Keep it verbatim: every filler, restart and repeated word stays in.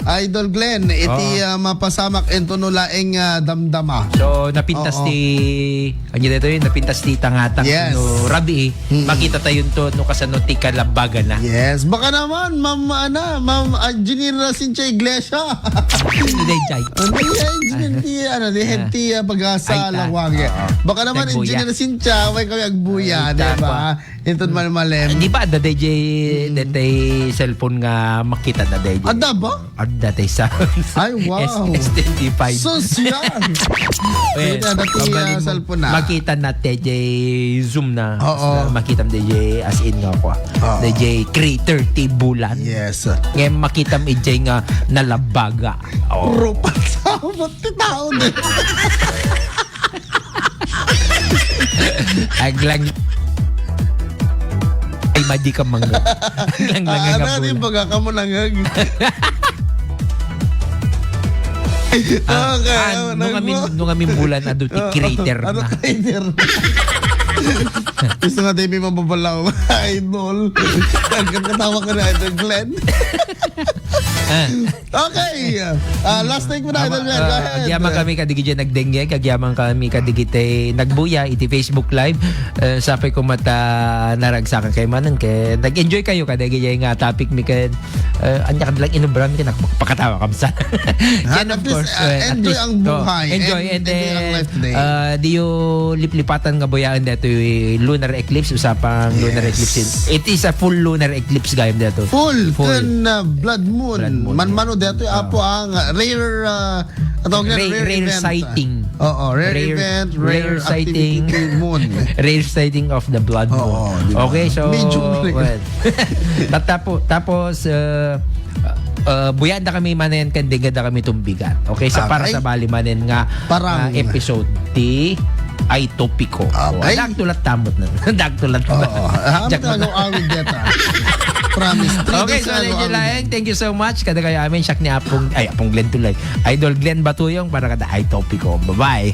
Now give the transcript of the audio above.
Idol Glenn, iti, Oo. ah, mapasamak ento no laeng, ah, damdama. So, napintas Oo. ti, ano dito yun? Napintas ti tangatang Yes. no rabii. Mm. Makita tayo to no kasano ti kalabagana. Yes. Baka naman, Ma'am, ana, Ma'am, ah, Janira Cynthia Iglesia. Hindi, Jai. Ano yan? Hindi, ano, di Ah. head ti, ah, pag-asa, Ay, ta. Lawag, eh. Oo. Baka naman, Nagbuya. Engineer Cynthia, may kami agbuya, Ay, di ta, ba? kwa. Ito man malem. Ah, di ba, adda D J, Mm. detay cellphone nga makita na D J? Adda ba? Adda tay sa Ay, wow. S twenty-five. Sus, yan. Well, Yun na, dati, mabaling ah, mo, cellphone na. makita na D J Zoom na. Oo. Basta makita mo D J as in nga kwa. Oo. D J Creator Tibulan. Yes. Ngayon makita mo D J nga nalabaga. Oh. Rupat sa abot ti tao din. Aglang. Ay, madi ka mangga. Aglang lang Ah, ang ano, abulan. Yung baga ka mo nangag? Ah, Okay, ah, ano, nung nagmo- amin, nung amin bulan, adu ti Oo, creator ano, na. Creator? Gusto nga tayo may mababalaw, idol. Nagkatawa ka na, Idol Glenn. Ah. Okay. Ah, last take mo na, Ama, Idol Glenn. Go ah, ahead. Agyaman kami kadigi dyan nagdengge, agyaman kami kadigi te nagbuya iti Facebook Live. Eh, sapay ko mata naragsakan kayo manen, kay nag-enjoy kayo kadigi dyan nga topic mi kay, eh, anya kadlag inubran mi kay nagpakatawa kam sa. Ah, Then, of at least, course, ah, eh, at enjoy least, ang oh, buhay. enjoy En-, and enjoy ang then, life today. ah, di yu liplipatan nga buyaen dito yung lunar eclipse, usapang lunar Yes. eclipse. It is a full lunar eclipse, gayam dito. Full, Full. Ken, ah, blood moon. Blood moon, Man-, yeah. mano dito, Ah. apo ang, ah, rare, ah, ang tawag niya, Rare, rare rare event. sighting. Oo, rare Rare, event, rare rare sighting. activity moon. Rare sighting of the blood moon. Oo, di ba? Okay, so, Medyo rare. well, tatapo-, tapos, uh, uh, buyaan da kami manen, ken denggen da kami tumbigan. Okay, sa para Okay. sa bali manen nga, Parang uh, episode ti ay topiko. Okay. Oh, dagtulat tamot na. Dagtulat na. Oo. Ah, Jack na. Mag-awid deta. Promise. Three Okay, days so, na Lady awid. Laeng, thank you so much. Kada kayo amin, siak ni Apong, ay, Apong Glenn Tulay. Idol Glenn Batuyong para kada ay topiko. Bye-bye.